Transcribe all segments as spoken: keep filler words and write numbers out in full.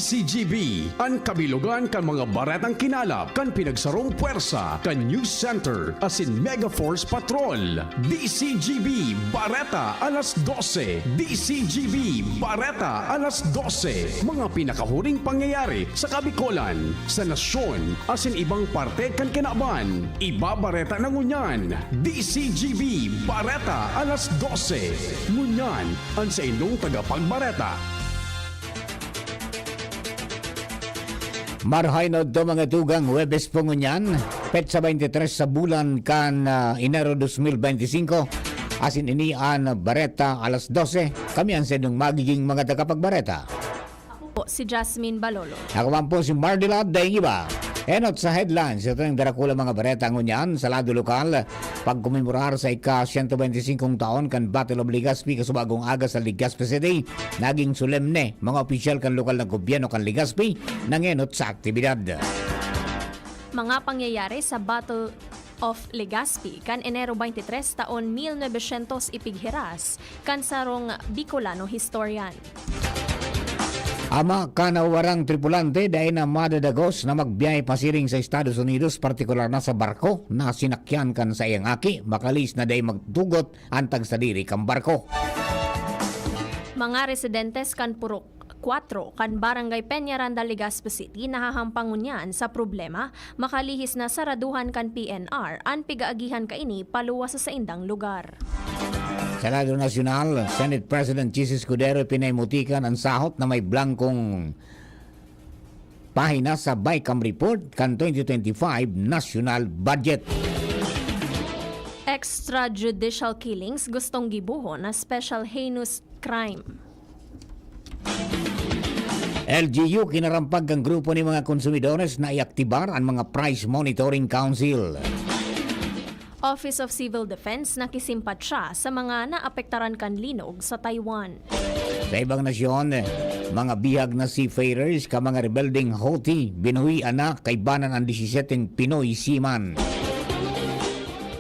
C G B, an kabilogan kan mga baretang kinalap kan pinagsarong pwersa kan News Center asin Mega Force Patrol. D C G B, Bareta alas dose. D C G B, Bareta alas dose. Mga pinakahuring pangyayari sa Kabikolan, sa nasyon, asin ibang parte kan kinaban. Ibabareta na ngunyan. D C G B, Bareta alas dose. Ngunyan, an saindong tagapagbareta. Marhay na udto, mga tugang, Huwebes po ngunyan, petsa twenty-three sa bulan kan, ah, Enero dos mil bente singko. Asin ini an Bareta alas dose. Kami an saindong magiging mga tagapagbareta. Ako po si Jasmine Balolo. Ako man po si Mardilad Daingiba. Enot sa headlines, ito ang darakula mga bareta ngunyan sa lado lokal. Pagkomemorar sa ika-siyento bente singkong taon kan Battle of Legazpi, kasubagong aga sa Legazpi City, naging solemne mga opisyal kan lokal na gobyerno kan Legazpi na ngenot sa aktibidad. Mga pangyayari sa Battle of Legazpi kan Enero twenty-three taon mil novecientos ipighiras kan sarong Bicolano historian. Ama kan warang tripulante dai na madadagos na magbiyahe pasiring sa Estados Unidos, partikular na sa barko na sinakyan kan saiyang aki, makalihis na dai magtugot an tagsadiri kan barko. Mga residentes kan Purok kwatro kan Barangay Peñaranda, Legazpi City nahahampang ngunyan sa problema, makalihis na saraduhan kan P N R an pigaagihan kaini paluwas sa saindang lugar. Sa lado nasyonal, Senate President Chiz Escudero pinaimutikan an sahot na may blangkong pahina sa BICAM report kan twenty twenty-five national budget. Extrajudicial killings gustong gibohon na special heinous crime. L G U, kinarampag kan grupo ni mga konsumidores na iaktibar an mga Price Monitoring Council. Office of Civil Defense nakisimpatya sa mga naapektaran kan linog sa Taiwan. Sa ibang nasyon, mga bihag na seafarers ka mga rebeldeng Houthi, binuhian na kaibanan ang disiseteng Pinoy seaman.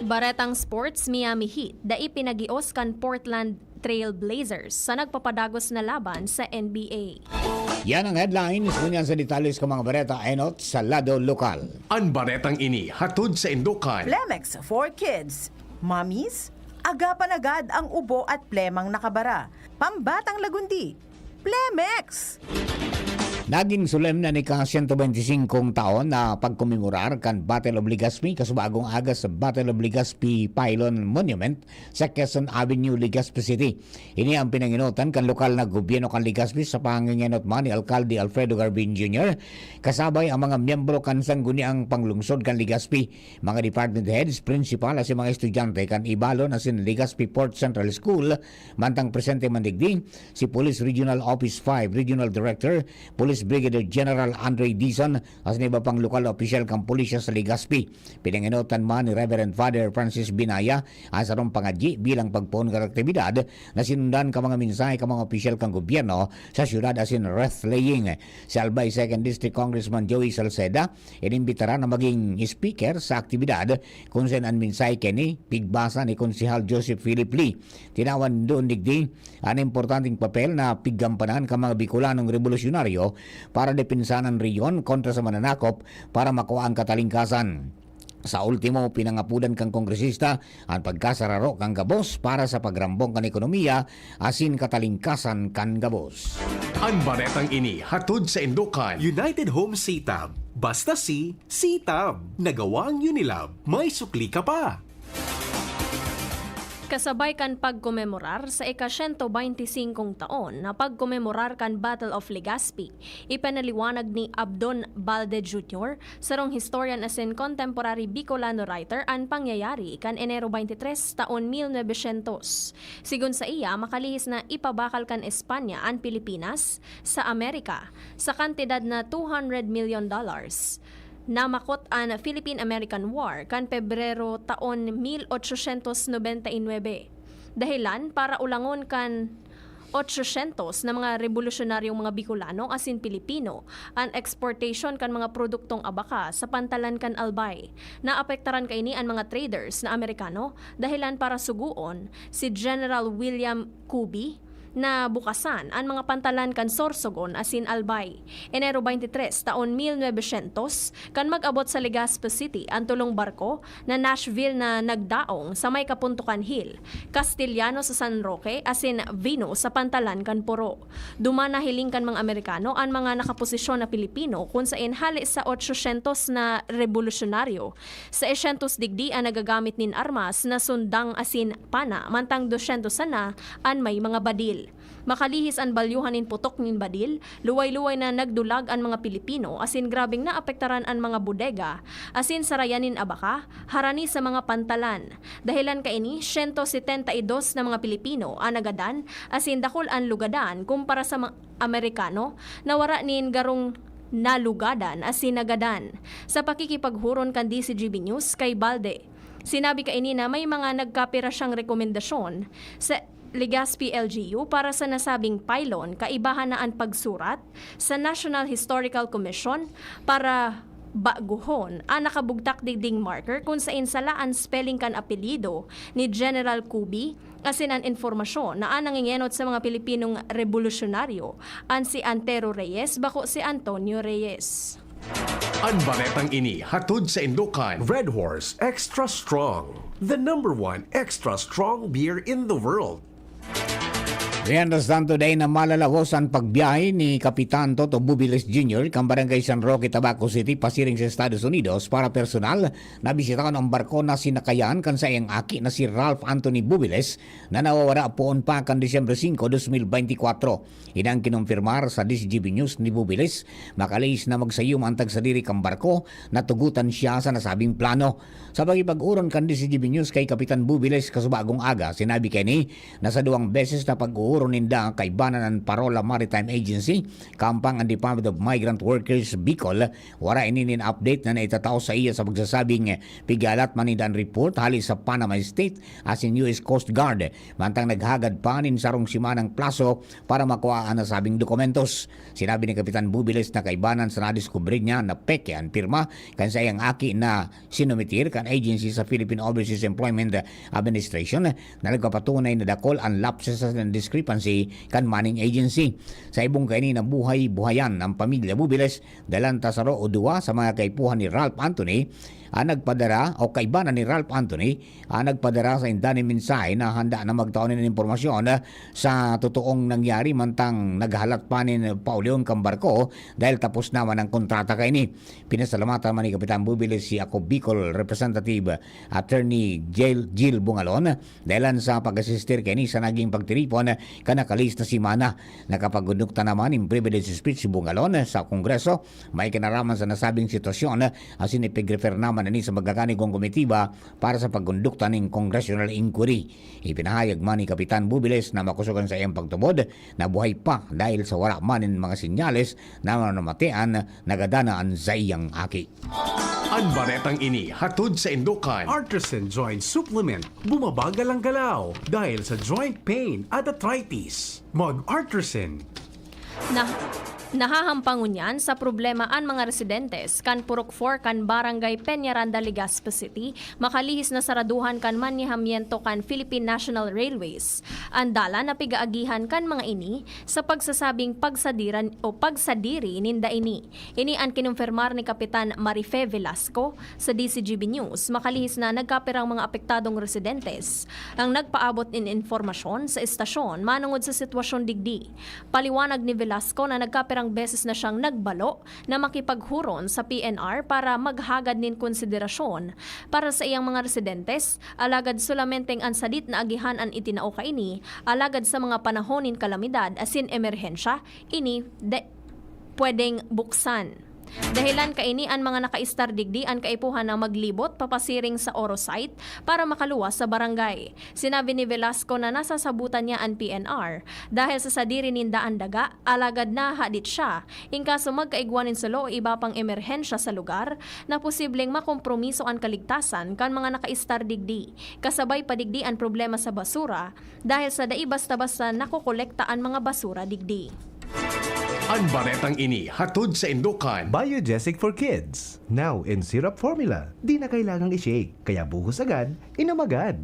Baretang sports, Miami Heat dai pinagios kan Portland Trail Blazers sa nagpapadagos na laban sa N B A. Yan ang headlines. Ngunyan sa detalye kan mga bareta, enot sa lado lokal. An baretang ini hatod saindo kan Plemex for Kids. Mommies, agapan agad ang ubo at plemang nakabara. Pambatang lagundi, Plemex! Naging solemne an ika-siyento bente singkong taon na pagkomemorar kan Battle of Legazpi, kasubagong aga sa Battle of Legazpi Pylon Monument sa Quezon Avenue, Legazpi City. Ini ang pinangenotan kan lokal na gobyerno kan Legazpi sa pangengenot man ni Alkalde Alfredo Garbin Junior, kasabay ang mga miyembro kan Sangguniang Panglungsod kan Legazpi, mga department heads, principal asin mga estudyante kan Ibalon asin Legazpi Port Central School. Mantang presente man digdi si Police Regional Office five Regional Director, Police Brigadier General Andre Dizon, asin iba pang lokal na opisyal kan pulisya sa Legazpi. Pinangenotan man ni Reverend Father Francis Binaya ang sarong pangadyi bilang pagpoon kan aktibidad na sinundan kan mga mensahe kan mga opisyal kan gobyerno sa syudad asin wreath-laying. Si Albay Second District Congressman Joey Salceda inimbitaran na maging speaker sa aktibidad, kun saen an mensahe kaini pigbasa ni Konsehal Joseph Philip Lee. Tinawan doon digdi an importanteng papel na piggampanan kan mga Bicolanong rebolusyonaryo para depensahan an rehiyon kontra sa mananakop para makua an katalingkasan. Sa ultimo, pinangapodan kan kongresista an pagkasararo kan gabos para sa pagrambong kan ekonomiya asin katalingkasan kan gabos. An baretang ini hatod saindo kan United Home Sitab. Basta si Sitab. Nagawang Unilab. May sukli ka pa. Kasabay kan pagkomemorar sa ika-siyento bente singkong taon na pagkomemorar kan Battle of Legazpi, ipinaliwanag ni Abdon Balde Junior, sarong historian asin contemporary Bicolano writer, an pangyayari kan Enero twenty-three taon mil novecientos. Sigon saiya, makalihis na ipabakal kan Espanya an Pilipinas sa Amerika sa kantidad na two hundred million dollars. Namakot an Philippine-American War kan Pebrero taon mil ochocientos nobenta y nuebe. Dahilan para ulangon kan ochocientos na mga rebolusyonaryo, mga Bicolano asin Pilipino, an exportation kan mga produktong abaka sa pantalan kan Albay. Naapektaran kaini an mga traders na Amerikano, dahilan para sugoon si General William Kubi, nabukasan an mga pantalan kan Sorsogon asin Albay. Enero twenty-three, taon mil novecientos, kan mag-abot sa Legazpi City an tolong barko na Nashville na nagdaong sa may Kapuntukan Hill, Castellano sa San Roque asin Vino sa pantalan kan Poro. Duman nahiling kan mga Amerikano an mga nakaposisyon na Pilipino, kun saen hale sa otsosyentos na rebolusyonaryo, seiscientos digdi an nagagamit nin armas na sundang asin pana, mantang dosyentos sana an may mga badil. Makalihis an balyuhan nin putok nin badil, luway-luway na nagdulag an mga Pilipino asin grabeng naapektaran an mga bodega asin sarayan nin abaka harani sa mga pantalan. Dahelan kaini, siyento setenta y dos na mga Pilipino an nagadan asin dakul an lugadan kumpara sa mga Amerikano na wara nin garong nalugadan asin nagadan. Sa pakikipaghuron kan D C G B News kay Balde, sinabi kaini na may mga nagkapira siyang rekomendasyon sa Legazpi L G U para sa nasabing pylon, kaibahan na an pagsurat sa National Historical Commission para baguhon an nakabugtak digding marker kun saen sala an spelling kan apelyido ni General Kubi asin an impormasyon na an nangengenot sa mga Pilipinong rebolusyonaryo an si Antero Reyes, bako si Antonio Reyes. An baretang ini hatod sa indokan. Red Horse Extra Strong, the number one extra strong beer in the world. Mientras tanto, dai na malalawos an pagbiyahe ni Kapitan Toto Bubiles Junior kan Barangay San Roque, Tabaco City, pasiring sa Estados Unidos para personal na bisitahon ang barko na sinakayan kan saiyang aki na si Ralph Anthony Bubiles na nawawara poon pa kan Disyembre singko, dos mil beintikwatro. Ini ang kinumpirmar sa D C G B News ni Bubiles. Makalihis na magsayuma an tagsadiri kan barko na tugutan siya sa nasabing plano. Sa pakipag-oron kan D C G B News kay Kapitan Bubiles kasubagong aga, sinabi kaini na sa duwang beses na pag-ooron ninda kaibanan an Parola Maritime Agency, kampang an Department of Migrant Workers Bicol, wara ini nin update na naitatao saiya sa pagsasabing pigalat man ninda an report hali sa Panama State asin U S Coast Guard, mantang naghagad pa nin sarong simanang plaso para makua an nasabing dokumentos. Sinabi ni Kapitan Bubiles na kaibanan sa nadiskubre niya na peke an pirma kan saiyang aki na sinumitir kan agency sa Philippine Overseas Employment Administration na nagpapatunay na dakul an lapses and discrepancy kan manning agency. Sa ibong kaini na buhay-buhayan ang pamilya Bubiles, dalan ta saro o duwa sa mga kaipuhan ni Ralph Anthony ang nagpadara o kaibanan ni Ralph Anthony ang nagpadara sa inda nin mensahe na handa na magtao nin impormasyon sa totoong nangyari mantang naghalat pa nin paulion kan barko dahil tapos naman ang kontrata kaini. Pinasalamatan man ni Kapitan Bubiles si Ako Bicol Representative Attorney Jill, Jill Bungalon dahilan sa pag-asistir kaini sa naging pagtiripon kan nakalihis na semana. Nakapagkondukta naman nin privilege speech si Bungalon sa Kongreso may kinaraman sa nasabing sitwasyon, asin ipig-refer naman ini sa magkakanigong komitiba para sa pagkondukta nin congressional inquiry. Ipinahayag man ni Kapitan Bubiles na makosog an saiyang pagtubod na buhay pa dahil sa wara man nin mga senyales na namamatean nagadana an saiyang aki. An baretang ini hatod sa indokan. Artisan Joint Supplement, bumabagal ang galaw dahil sa joint pain at arthritis. Mag-Artisan. Na, nahahampang ngunyan sa problema an mga residentes kan Purok four kan Barangay Peñaranda, Legazpi City, makalihis na saraduhan kan manehamiento kan Philippine National Railways. An dalan na pigaagihan kan mga ini sa pagsasabing pagsadiran o pagsadiri ninda ini. Ini an kinumpirmar ni Kapitan Marife Velasco sa D C G B News, makalihis na nagkapirang mga apektadong residentes ang nagpaabot nin impormasyon sa estasyon manongod sa sitwasyon digdi. Paliwanag ni Velasco na nagkapirang beses na siyang nagbalo na makipaghuron sa P N R para maghagad nin konsiderasyon para sa iyang mga residentes, alagad solamenteng an sadit na agihan an itinao kaini, alagad sa mga panahon nin kalamidad asin emerhensya, ini de, pwedeng buksan. Dahilan kaini an mga nakaistar digdi an kaipuhan na maglibot papasiring sa Oro site para makaluwas sa barangay. Sinabi ni Velasco na nasasabutan niya an P N R dahil sa sadiri ninda an daga, alagad nahahadit siya in kaso magkaigwa nin sulo o iba pang emerhensya sa lugar na posibleng makompromiso an kaligtasan kan mga nakaistar digdi. Kasabay pa digdi an problema sa basura dahil sa dai basta-basta nakokolekta an mga basura digdi. An baretang ini hatod sa indokan. Biogesic for Kids, now in syrup formula. Di na kailangang i-shake, kaya buhos agad, inom agad.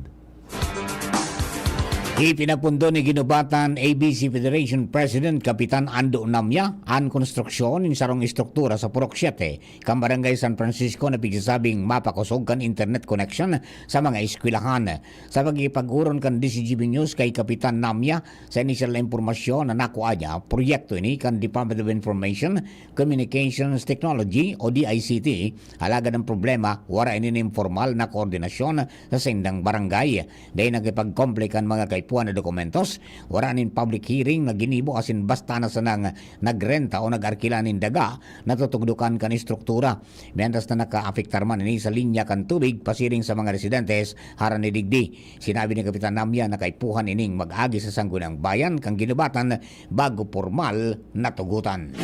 Ipinapundo ni Ginubatan A B C Federation President Kapitan Ando Namya an konstruksyon nin sarong estruktura sa Purok siete kan Barangay San Francisco na pigsasabing mapakosog kan internet connection sa mga eskwelahan. Sa pagkikipag-oron kan D C G B News kay Kapitan Namya, sa inisyal na impormasyon na nakua niya, proyekto ini kan Department of Information, Communications Technology o D I C T. Alagad ang problema, wara ini nin formal na koordinasyon sa saindang barangay. Dai nakipag-comply kan mga kaipuhan na dokumentos, wara nin public hearing na ginibo asin basta na sanang nagrenta o nag-arkila nin daga na tutugdokan kan estruktura. Mientras na nakaapektar man ini sa linya kan tubig pasiring sa mga residentes harani digdi. Sinabi ni Kapitan Namya na kaipuhan ining mag-agi sa Sangguniang Bayan kan Ginubatan bago pormal na tugotan.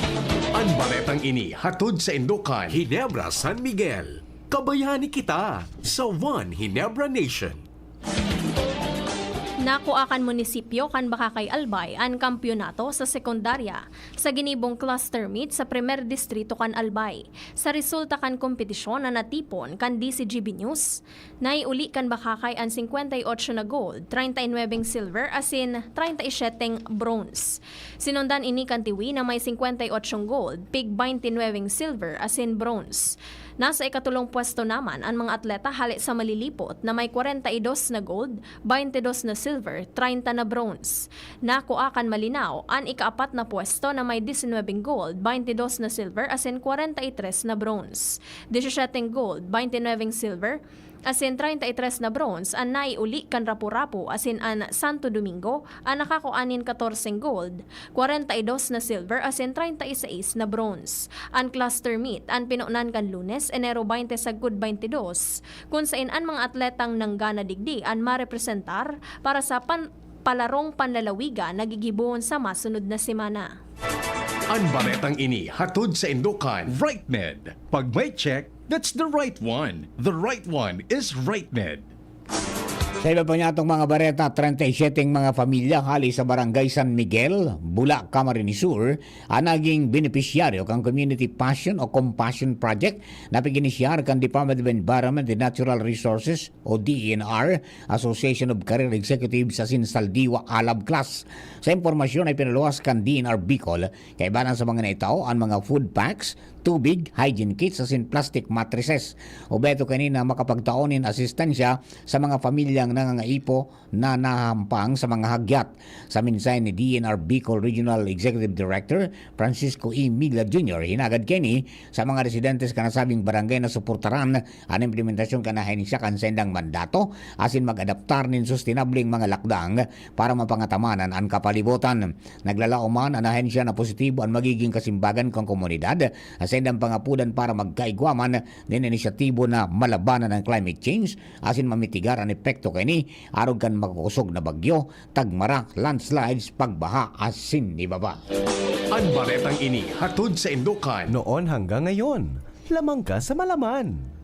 An baretang ini hatod sa Indokan, Ginebra, San Miguel. Kabayani kita sa One Ginebra Nation. Nakua kan munisipyo kan Bacacay, Albay an kampyonato sa sekundarya sa ginibong cluster meet sa Primer Distrito kan Albay. Sa resulta kan kompetisyon na natipon kan D C G B News, naiuli kan Bacacay an singkwenta y ocho na gold, treinta y nuwebeng silver asin treinta y siyeteng bronze. Sinundan ini kan Tiwi na may singkwenta y ocho gold, pig baynte nuwebeng silver asin bronze. Nasa ikatulong pwesto naman an mga atleta hale sa Malilipot na may kwarenta y dos na gold, baynte dos na silver, treinta na bronze. Nakua kan Malinao an ikaapat na pwesto na may disinwebeng gold, baynte dos na silver asin kwarenta y tres na bronze. Disisiyeteng gold, baynte nuwebeng silver, asin treinta y tres na bronze an naiuli kan Rapu-Rapu asin an Santo Domingo an nakakua nin katorseng gold, kwarenta y dos na silver asin treinta y seis na bronze. An cluster meet an pinunan kan Lunes, Enero baynte sagkod baynte dos, kun sain an mga atletang nanggana digdi an marepresentar para sa pan-, palarong panlalawigan na gigibohon sa masunod na semana. An baretang ini hatod sa Indokan, Right Med. Pag may check, that's the right one. The right one is Right Med. Sa iba pa niyatong mga bareta, treinta y siete mga pamilya hali sa Barangay San Miguel, Bula, Camarines Sur, ang naging benepisyaryo kan Community Passion o Compassion Project na pag-inisyar kan Department of Environment and Natural Resources o D E N R, Association of Career Executives asin Saldiwa Alab Class. Sa impormasyon ay pinaluwas kan D E N R Bicol, kaibanan sa mga naitao an mga food packs, tubig, hygiene kits asin plastic mattresses. Obheto kaini na makapagtao nin asistensya sa mga pamilyang nangangaipo na nahahampang sa mga hagyat. Sa mensahe ni D E N R Bicol Regional Executive Director Francisco E. Mila Junior, hinagad kaini sa mga residentes kan nasabing barangay na suportaran an implementasyon kan ahensya kan saindang mandato asin mag-adaptar nin sustenableng mga lakdang para mapangataman an kapalibotan. Naglalaom man an ahensya na positibo an magiging kasimbagan kan komunidad sa saindang pangapodan para magkaigwa man nin inisyatibo na malabanan an climate change asin mamitigar an epekto kaini arog kan makakosog na bagyo, tagmarak, landslides, pagbaha asin iba pa. An baretang ini hatod sa Indokan. Noon hanggang ngayon, lamang ka sa malaman.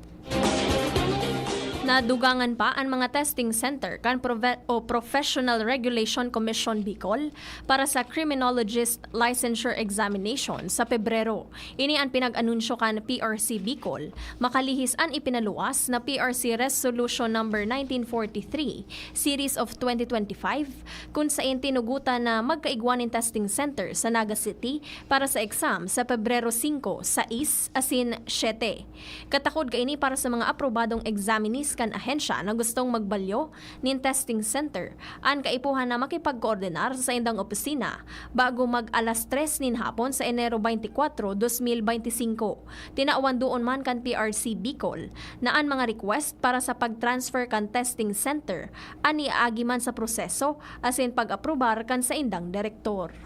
Nadugangan pa an mga testing center kan Prove-, o Professional Regulation Commission Bicol para sa Criminologist Licensure Examination sa Pebrero. Ini an pinag-anunsyo kan P R C Bicol, makalihis an ipinaluwas na P R C Resolution Number nineteen forty-three, Series of twenty twenty-five, kun sain tinugotan na magkaigwa nin testing center sa Naga City para sa exam sa Pebrero singko, sais, asin siyete. Katakod kaini para sa mga aprobadong examinees kan ahensya na gustong magbalyo nin testing center. An kaipuhan na makipagkoordinar sa saindang opisina bago mag alas tres nin hapon sa Enero twenty-four, dos mil beinti singko. Tinawan duon man kan P R C Bicol na an mga request para sa pag-transfer kan testing center an iaagi man sa proseso asin pag-aprobar kan saindang direktor.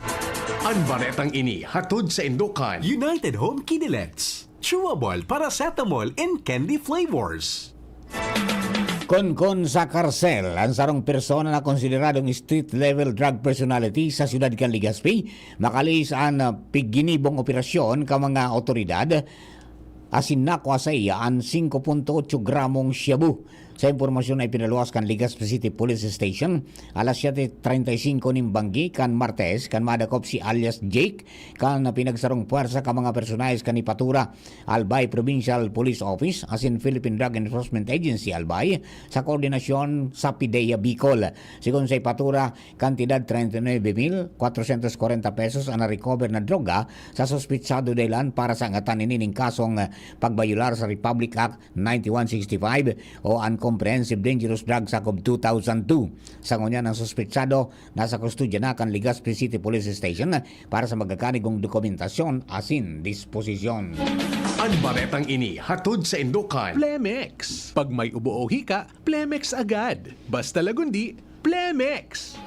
An baretang ini hatod sa Indokan, United Home Kinilets. Chewable paracetamol in candy flavors. Konkon sa karsel an sarong persona na konsideradong street-level drug personality sa siyudad kan Legazpi, makalihis an, ah, pigginibong operasyon kan mga awtoridad, asin nakua saiya an singko punto otso gramong shabu. Sa impormasyon na ipinaluwas kan Legazpi City Police Station, alas siyete treinta y cinco nin banggi kan Martes, kan madakop si alias Jake, kan pinagsarong puwersa kan mga personahes kan Ipatura, Albay Provincial Police Office, asin Philippine Drug Enforcement Agency, Albay, sa koordinasyon sa PDEA Bicol. Sigon sa Ipatura, kantidad treinta y nueve mil cuatrocientos cuarenta pesos an na-recover na droga sa suspitsado dahilan para sa angatan ini nin kasong pagbayolar sa Republic Act ninety-one sixty-five o an Comprehensive Dangerous Drug Act of two thousand two. Sa ngunyan, ang suspitsado nasa kustodya na kan Legazpi City Police Station para sa magakanigong dokumentasyon asin disposisyon. An baretang ini hatod saindo kan Plemex. Pag may ubo o hika, Plemex agad. Basta Lagundi, Plemex!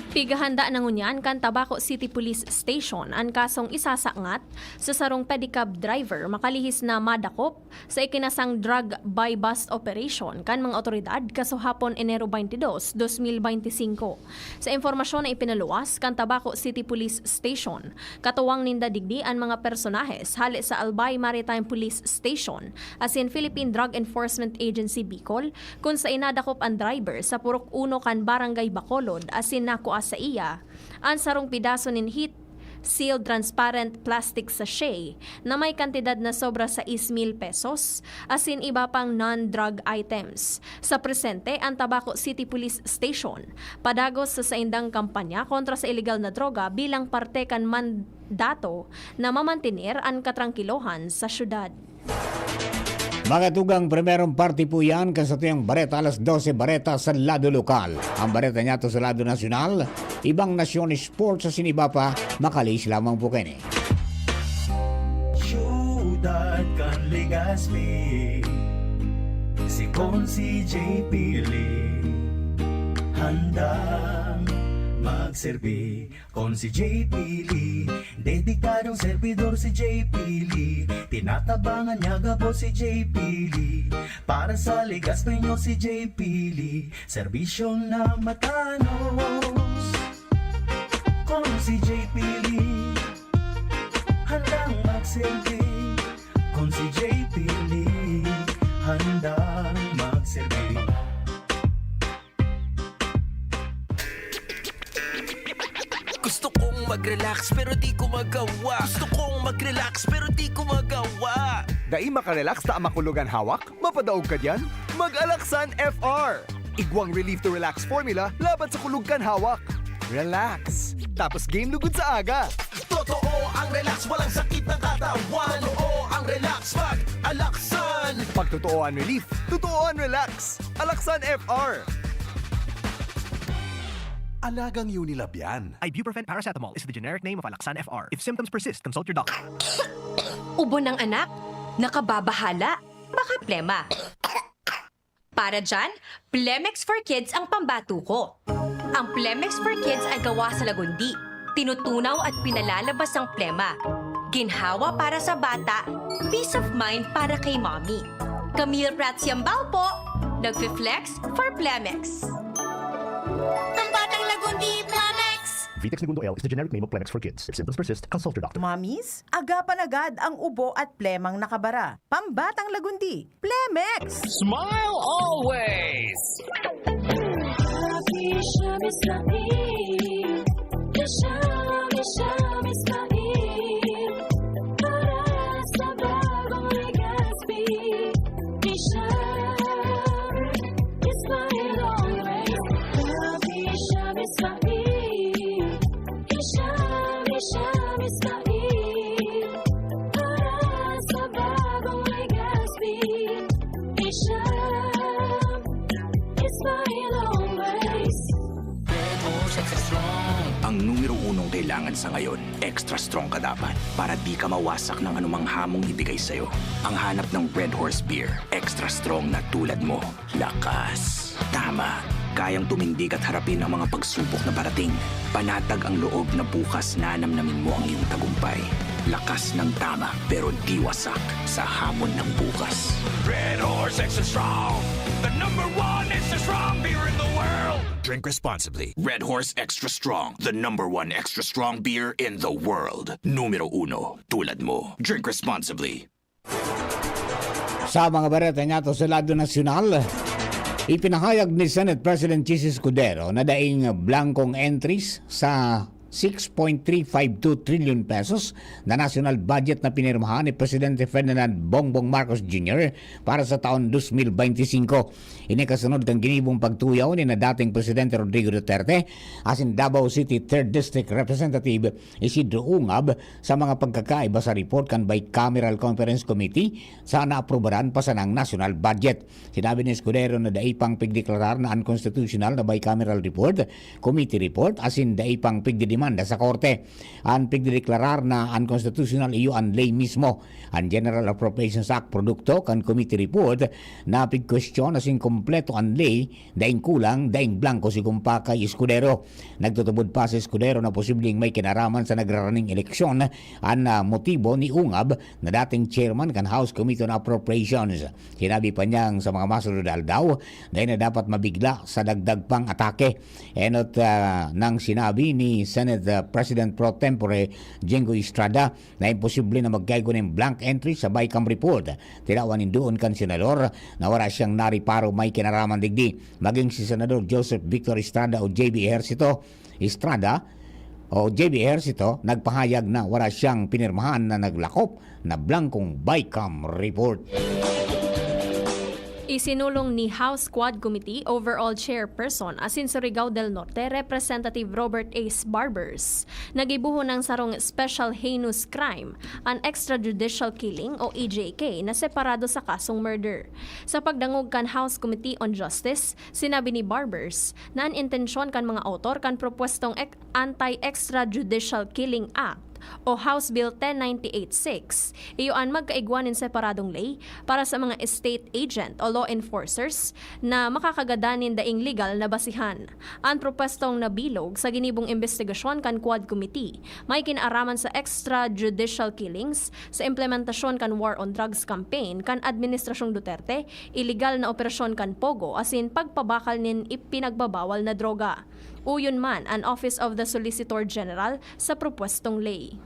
Pigahanda na ngunyan kan Tabaco City Police Station an kasong isasangat sa sarong pedicab driver makalihis na madakop sa ikinasang drug buy-bust operation kan mga otoridad kasuhapon Enero twenty-two, twenty twenty-five. Sa impormasyon na ipinaluwas kan Tabaco City Police Station, katuwang ninda digdi an mga personahes hale sa Albay Maritime Police Station asin Philippine Drug Enforcement Agency Bicol, kun saen nadakop an driver sa Purok Uno kan Barangay Bacolod asin nakua saiya an sarong pedaso nin heat sealed transparent plastic sachet na may kantidad na sobra sais mil pesos, asin iba pang non-drug items. Sa presente, an Tabaco City Police Station padagos sa saindang kampanya kontra sa ilegal na droga bilang parte kan mandato na mamantener an katrangkilohan sa syudad. Mga tugang, primerong parte po yan kan satuyang bareta, alas dose bareta sa lado lokal. Ang bareta niyato sa lado nasyonal, ibang nasyon, sports asin iba pa, makalihis lamang po kaini. Syudad kan Legazpi, si Consi J P Lee, handang magserbi. Consi J P Lee, dedikadong servidor si J P Lee. Tinatabangan niya gabos si J P Lee. Para sa Legazpeño si J P Lee, serbisyong na matanos. Consi J P Lee, handang magserbi. Consi J P Lee, handang magserbi. Gusto kong mag-relax pero di ko magawa. Gusto kong mag-relax pero di ko magawa. Dai makarelax ta makulog an hawak? Mapadaog ka diyan? Mag-Alaxan F R! Igwang relief to relax formula laban sa kulog kan hawak. Relax. Tapos game lugod sa aga. Totoo ang relax, walang sakit ng katawan. Totoo ang relax pag Alaxan. Pag totoo ang relief, totoo ang relax. Alaxan F R. Alagang Unilab yan. Ibuprofen paracetamol is the generic name of Alaxan F R. If symptoms persist, consult your doctor. Ubo ng anak? Nakababahala? Baka plema. Para dyan, Plemex for Kids ang pambato ko. Ang Plemex for Kids ay gawa sa lagundi. Tinutunaw at pinalalabas ang plema. Ginhawa para sa bata, peace of mind para kay mommy. Camille Prats Yambao po, nagfi-flex for Plemex. Ang batang lagundi, Plemex! Vitex Negundo L is the generic name of Plemex for Kids. If symptoms persist, consult your doctor. Mommies, agapan agad ang ubo at plemang nakabara. Pambatang lagundi, Plemex! Smile always! Para sa bagong Legazpi, Ishan is my always. Love, Ishan is my Ishan, Ishan is my Para sa bagong Legazpi, Ishan is my always. Ang numero unong kailangan sa ngayon, extra strong ka dapat para di ka mawasak ng anumang hamong ibigay sa'yo. Ang hanap ng Red Horse Beer, extra strong na tulad mo. Lakas. Tama. Kayang tumindig at harapin ang mga pagsubok na parating. Panatag ang loob na bukas nanamnamin mo ang iyong tagumpay. Lakas ng tama, pero di wasak sa hamon ng bukas. Red Horse Extra Strong, the number one extra strong beer in the world. Drink responsibly. Red Horse Extra Strong, the number one extra strong beer in the world. Numero uno, tulad mo. Drink responsibly. Sa mga bareta niya to sa lado nasyonal, ipinahayag ni Senate President Chiz Escudero na daing blankong entries sa six point three five two trillion pesos na national budget na pinirmahan ni Presidente Ferdinand Bongbong Marcos Junior para sa taon dos mil beintisinko. Ini kasunod kan ginibong pagtuyaw ni na dating Presidente Rodrigo Duterte asin Davao City Third District Representative Isidro Ungab sa mga pagkakaiba sa report kan Bicameral Conference Committee sa naaprubaran pa sanang national budget. Sinabi ni Escudero na dai pang pigdeklarar na unconstitutional na bicameral report, committee report, asin dai pang pigdedemanda sa korte. An pigdedeklarar na unconstitutional iyo an lei mismo. An General Appropriations Act produkto kan committee report na pigkwestiyon asin kompleto an lei, daing kulang, daing blanko, sigon pa kay Escudero. Nagtutubod pa si Escudero na posibleng may kinaraman sa nagraraning eleksyon an ah, motibo ni Ungab na dating chairman kan House Committee on Appropriations. Sinabi pa niyang sa mga masunod na aldaw, dai na dapat mabigla sa dagdag pang atake. Enot ah, nang sinabi ni Senate ah, President Pro Tempore Jinggoy Estrada na imposible na magkaigo nin blank entry sa Bicam report. Tinawan nin duon kan senador na wala siyang nariparo may kinaraman digdi. Maging si Senador Joseph Victor Estrada o J B Ejercito, Estrada o J B Ejercito nagpahayag na wala siyang pinirmahan na naglakop na blankong Bicam report. Isinulong ni House Quad Committee Overall Chairperson asin Surigao del Norte Representative Robert Ace Barbers na gibohon ang sarong special heinous crime, an extrajudicial killing o E J K na separado sa kasong murder. Sa pagdangog kan House Committee on Justice, sinabi ni Barbers na an intensyon kan mga autor kan propwestong ek- Anti-Extrajudicial Killing Act o House Bill ten ninety-eight six, iyo an magkaigwa nin separadong ley para sa mga state agent o law enforcers na makakagadan nin daing legal na basihan. An propwestong nabilog sa ginibong imbestigasyon kan Quad Committee may kinaaraman sa extrajudicial killings, sa implementasyon kan war on drugs campaign kan Administrasyong Duterte, ilegal na operasyon kan POGO asin pagpabakal nin ipinagbabawal na droga. Uyon man an Office of the Solicitor General sa propwestong ley.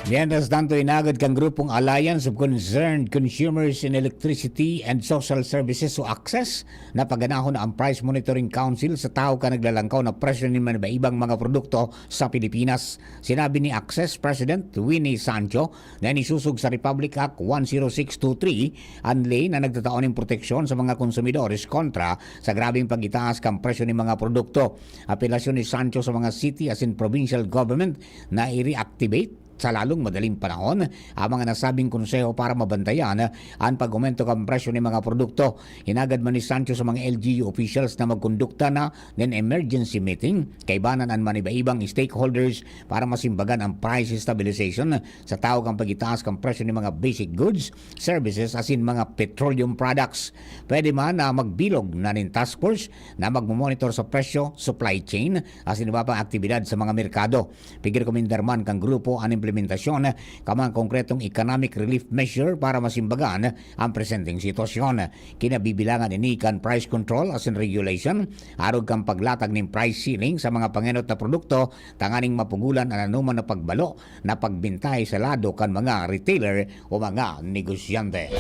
Mientras tanto, inagad kan grupong Alliance of Concerned Consumers in Electricity and Social Services o access na paganahon na ang Price Monitoring Council sa tahaw kan naglalangkaw na presyo nin iba-ibang mga produkto sa Pilipinas. Sinabi ni Access President Winnie Sancho na inisosog sa Republic Act one zero six two three an ley na nagtatao nin proteksyon sa mga konsumidores kontra sa grabeng pagitaas kan presyo nin mga produkto. Apelasyon ni Sancho sa mga city asin provincial government na i-reactivate sa lalong madaling panahon ang mga nasabing konseho para mabantayan an pag-aumento kan presyo nin mga produkto. Hinagad man ni Sancho sa mga L G U officials na magkondukta na nin emergency meeting kaibanan an maniba-ibang stakeholders para masimbagan ang price stabilization sa tahaw kan pagitaas kan presyo nin mga basic goods, services asin mga petroleum products. Pwede man na magbilog na nin task force na magmomonitor sa presyo, supply chain asin iba pang aktibidad sa mga merkado. Pigrekomendar man kan grupo an implementasyon kan mga konkretong economic relief measure para masimbagan ang presenteng sitwasyon. Kinabibilangan ini kan price control asin regulation, arog kan paglatag nin price ceiling sa mga pangenot na produkto tanganing mapugulan an anoman na pagbalo na pagbintahe sa lado kan mga retailer o mga negosyante.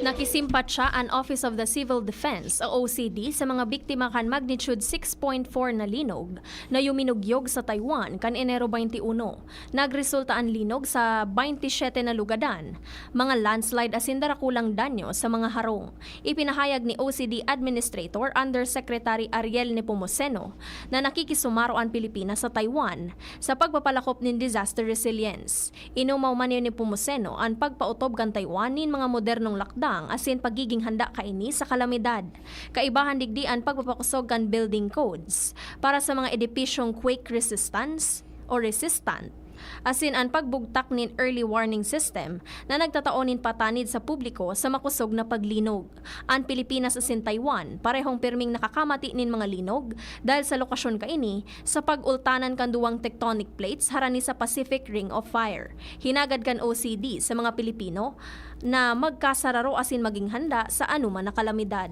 Nakisimpatya an Office of the Civil Defense o O C D sa mga biktima kan magnitude six point four na linog na yuminugyog sa Taiwan kan Enero twenty-one. Nagresulta an linog sa twenty-seven na lugadan, mga landslide asin darakulang danyo sa mga harong. Ipinahayag ni O C D Administrator Undersecretary Ariel Nepomuceno na nakikisumaro an Pilipinas sa Taiwan sa pagpapalakop nin disaster resilience. Inumaw man ni Nepomuceno an pagpaotob kan Taiwan nin mga modernong lakdang asin pagiging handa kaini sa kalamidad. Kaibahan digdi an pagpapakosog kan building codes para sa mga edipisyong quake resistance o resistant, asin an pagbugtak nin early warning system na nagtatao nin patanid sa publiko sa makosog na paglinog. An Pilipinas asin Taiwan parehong pirming nakakamati nin mga linog dahil sa lokasyon kaini sa pag-ultanan kan duwang tectonic plates harani sa Pacific Ring of Fire. Hinagad kan O C D sa mga Pilipino na magkasararo asin maging handa sa anoman na kalamidad.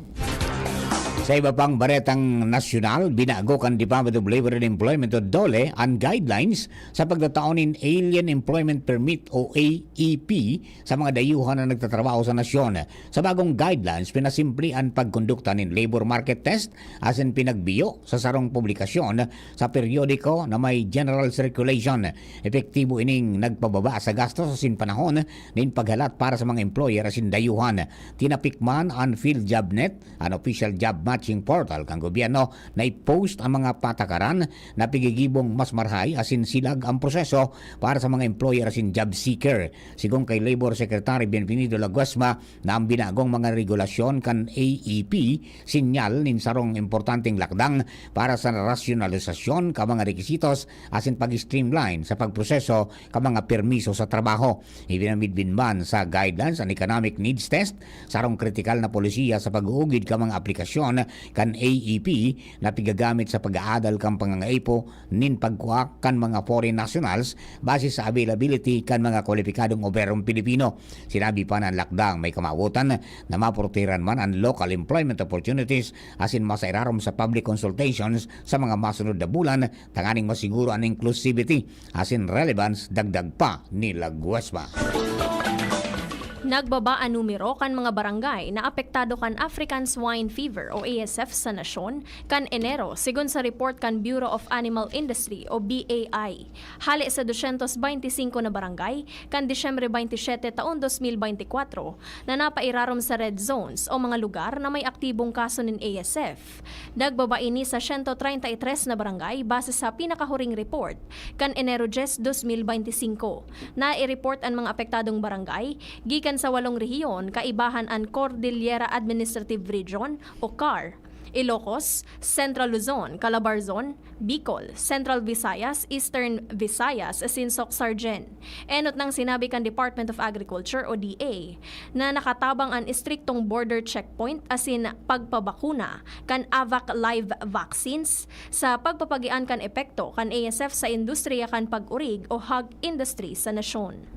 Sa iba pang baretang nasyonal, binago kan Department of Labor and Employment o DOLE an guidelines sa pagtatao nin Alien Employment Permit o A E P sa mga dayuhan na nagtatrabaho sa nasyon. Sa bagong guidelines, pinasimple an pagkondukta nin labor market test asin pinagbiyo sa sarong publikasyon sa periodiko na may general circulation. Epektibo ining nagpababa sa gastos asin panahon nin paghalat para sa mga employer asin dayuhan. Tinapik man an PhilJobNet, an official job matching portal kan gobyerno, na i-post ang mga patakaran na pigigibong mas marhay asin silag ang proseso para sa mga employer asin job seeker. Sigon kay Labor Secretary Bienvenido Laguesma na ang binagong mga regulasyon kan A E P sinyal nin sarong importanteng lakdang para sa rasyonalisasyon kan mga requisitos asin pag-streamline sa pagproseso kan mga permiso sa trabaho. Ipinamidbid man sa guidelines an economic needs test, sarong kritikal na polisiya sa pag-uugid kan mga aplikasyon kan A E P na pigagamit sa pag-aadal kan pangangaipo nin pagkua kan mga foreign nationals base sa availability kan mga kwalipikadong obrerong Pilipino. Sinabi pa na an lakdang may kamawotan na maprotehiran man an local employment opportunities asin masairarom sa public consultations sa mga masunod na bulan tanganing masiguro an inclusivity asin relevance, dagdag pa ni Laguesma. Nagbaba an numero kan mga barangay na apektado kan African Swine Fever o A S F sa nasyon kan Enero, sigon sa report kan Bureau of Animal Industry o B A I. Hale sa dosyentos beinti singko na barangay, kan Disyembre beinti siyete taon dos mil beinti kwatro, na napairarom sa red zones o mga lugar na may aktibong kaso nin A S F. Nagbaba ini sa siyento treinta y tres na barangay base sa pinakahuring report kan Enero dyes, dos mil beinti singko. Nai-report an mga apektadong barangay gikan sa walong rehiyon, kaibahan an Cordillera Administrative Region o CAR, Ilocos, Central Luzon, Calabarzon, Bicol, Central Visayas, Eastern Visayas asin Soccsksargen. Enot nang sinabi kan Department of Agriculture o D A na nakatabang an estriktong border checkpoint asin pagpabakuna kan AVAC live vaccines sa pagpapagian kan epekto kan A S F sa industriya kan pag-orig o hog industry sa nasyon.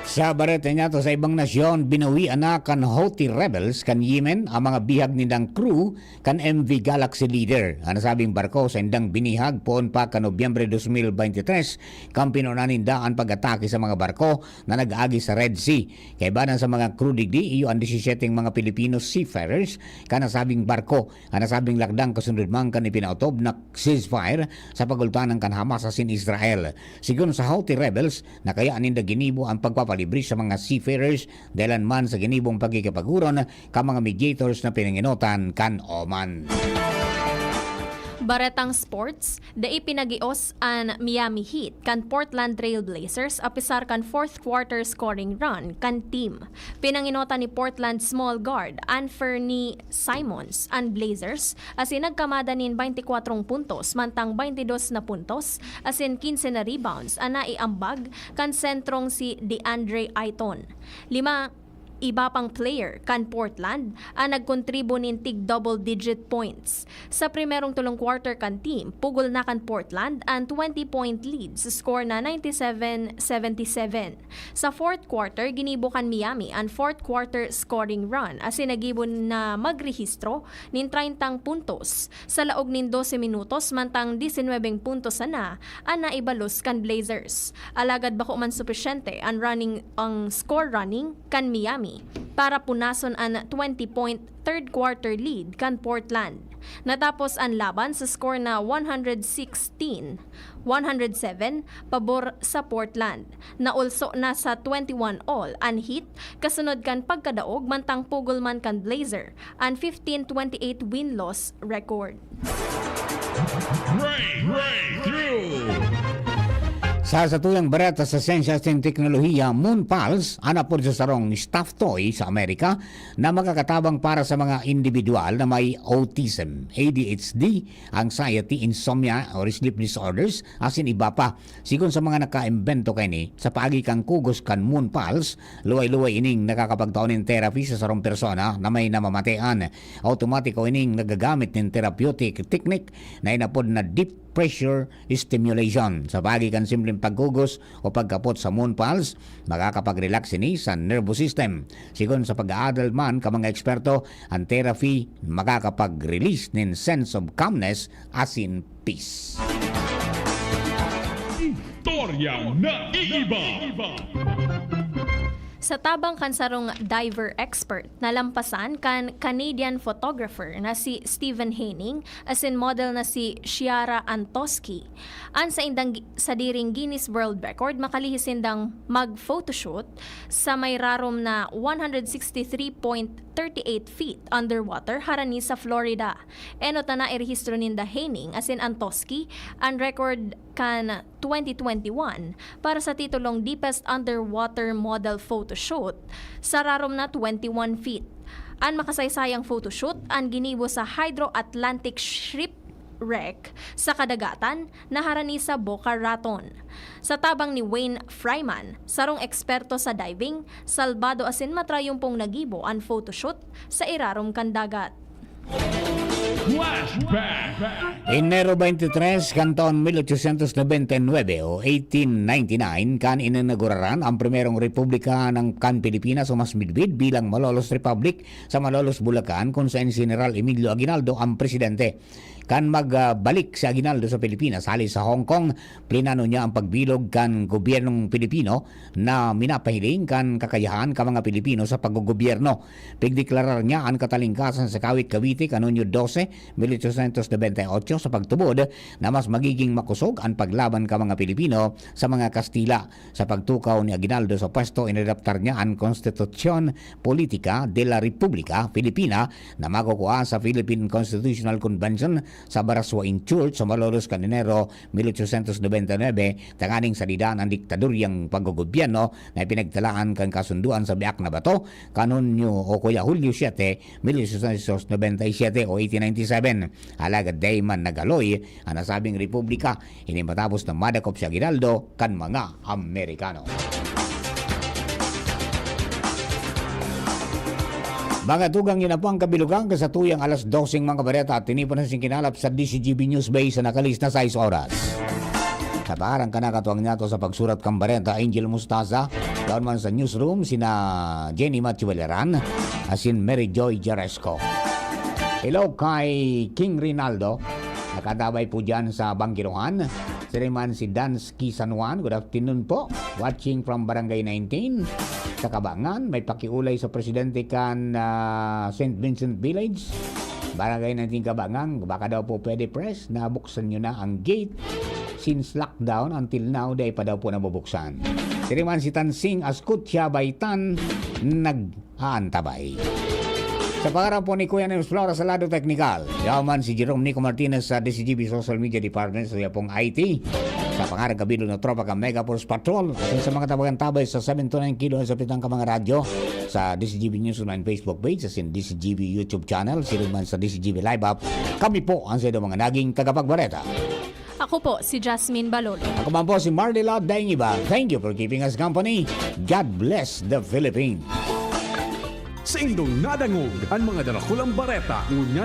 Sa bareta niyato sa ibang nasyon, binawian na kan Houthi rebels kan Yemen ang mga bihag nindang crew kan M V Galaxy Leader. An nasabing barko sa indang binihag poon pa kan Nobyembre dos mil beinti tres, kan pinuna ninda an pag-atake sa mga barko na nag-agi sa Red Sea. Kaibanan sa mga crew digdi, iyo an disisiyeteng mga Pilipino seafarers kan nasabing barko. An nasabing lakdang kasunod man kan ipinaotob na ceasefire sa pagultanan kan Hamas asin Israel. Sigon sa Houthi rebels, na kaya ninda ginibo an pagpapalibre sa mga seafarers dahilan man sa ginibong pakikipag-oron kan mga mediators na pinangenotan kan Oman. Baretang sports, dai pinagios an Miami Heat kan Portland Trail Blazers apesar kan fourth quarter scoring run kan team. Pinangenotan ni Portland small guard Anfernee Simons an Blazers asin nagkamada nin beinti kwatro puntos mantang beinti dos na puntos asin kinse na rebounds an naiambag kan sentrong si DeAndre Ayton. Lima iba pang player kan Portland an nagkontribo nin tig double-digit points. Sa primerong tolong quarter kan team, pugol na kan Portland an twenty-point lead sa score na ninety-seven seventy-seven. Sa fourth quarter, ginibo kan Miami an fourth quarter scoring run asin nagibo na magrehistro nin treintang puntos sa laog nin dose minutos mantang disinwebeng puntos sana an naibalos kan Blazers. Alagad bako man supisyente an running ang score running kan Miami para punason an twenty-point third quarter lead kan Portland. Natapos an laban sa score na one hundred sixteen, one hundred seven pabor sa Portland. Naulso na sa twenty-one all an Heat kasunod kan pagkadaog mantang pugol man kan Blazer an fifteen twenty-eight win-loss record. Sa satuyang bareta sa siyensya at teknolohiya, Moon Pals, an apod sa sarong stuffed toy sa Amerika na makakatabang para sa mga individual na may autism, A D H D, anxiety, insomnia or sleep disorders, asin iba pa. Sigon sa mga nakaimbento kaini, sa paagi kan kugos kan Moon Pals, luway-luway ining nakakapagtao nin therapy sa sarong persona na may namamatean. Automatiko ining nagagamit nin therapeutic technique na inapod na deep pressure stimulation. Sa paagi kan simpleng pagkugos o pagkapot sa moon pulse, makakapag-relax ini sa nervous system. Sigon sa pag-aadal man ka mga eksperto, ang therapy makakapag-release nin sense of calmness asin peace. Istorya na iiba. Sa tabang kan sarong diver expert, nalampasan kan Canadian photographer na si Stephen Haining asin model na si Shiara Antoski an saindang gi- sadiring Guinness World Record makalihis sindang mag-photoshoot sa may rarom na one hundred sixty three point thirty eight feet underwater harani sa Florida. Enot na nairehistro ninda Haining asin Antoski an record kan twenty twenty-one para sa titulong Deepest Underwater Model Photoshoot sa rarom na twenty-one feet. An makasaysayang photoshoot an ginibo sa Hydro Atlantic Shipwreck sa kadagatan na harani sa Boca Raton. Sa tabang ni Wayne Fryman, sarong eksperto sa diving, salbado asin matrayumpong nagibo an photoshoot sa irarom kan dagat. Flashback. Enero twenty-three kan taon eighteen ninety-nine, kan ininauguraran ang primerong republika ng kan Pilipinas o mas midbid bilang Malolos Republic sa Malolos, Bulacan, kung saan si General Emilio Aguinaldo ang presidente. Kan magbalik si Aguinaldo sa Pilipinas hali sa Hong Kong, plinano niya ang pagbilog kan gobyernong Pilipino na minapahiling kan kakayahan kan mga Pilipino sa paggogobyerno. Pigdeklarar niya an katalingkasan sa Kawit, Cavite, kan Hunyo dose, mil ochocientos nobenta y ocho, sa pagtubod na mas magiging makosog an paglaban kan mga Pilipino sa mga Kastila. Sa pagtukaw ni Aguinaldo sa pwesto, inadaptar niya an Konstitusyon Politika de la Republika Filipina na makukua sa Philippine Constitutional Convention sa Baraswain Church sa Malolos kan Enero mil ochocientos nobenta y nuebe, tanganing salidan an diktadoryang paggogobyerno na ipinagtalaan kan kasunduan sa biak na bato kan Hunyo o kaya Hulyo siete, mil ochocientos nobenta y siete o eighteen ninety-seven. Alagad dai man naghaloy an nasabing republika, ini matapos na madakop si Aguinaldo kan mga Amerikano. Mga tugang, yun na po ang kabilugan kan satuyang alas doseng mga bareta at tinipon na sing kinalap sa D C G B News Base sa nakalihis na sais oras. Sa pangaran kan nakatuang niyato sa pagsurat kan bareta, Angel Mostaza, daon man sa newsroom, sina Jenny Matthew Valeran, asin Mary Joy Jaresco. Hello kay King Rinaldo, nakatabay po dyan sa Bangkirohan. Siring man si Dansky San Juan, good afternoon po. Watching from Barangay nineteen. Sa Kabangan, may pakiulay sa presidente kan ah, Saint Vincent Village. Barangay nineteen Kabangan, baka daw po pwede press, nabuksan nyo na ang gate. Since lockdown until now, di pa daw po nabubuksan. Siring man si Tansing Ascutia Baitan, nag-aantabay. Sa pangaran po ni Kuya Nems Flores sa lado teknikal, yaman si Jerome Nico Martinez sa D C G B Social Media Department sa yapong I T. Sa pangaran kabilog na tropa ka Mega Force Patrol, asin sa mga tabagan tabay sa seven to nine kilo sa pitang ka mga radyo, sa D C G B News Online Facebook page, asin D C G B YouTube channel, siring man sa D C G B Live app, kami po ang sa mga naging tagapagbareta. Ako po si Jasmine Balolo. Ako man po si Marlila Daingiba. Thank you for keeping us company. God bless the Philippines. Sa indong nadangog an mga darakulang bareta, ngunyan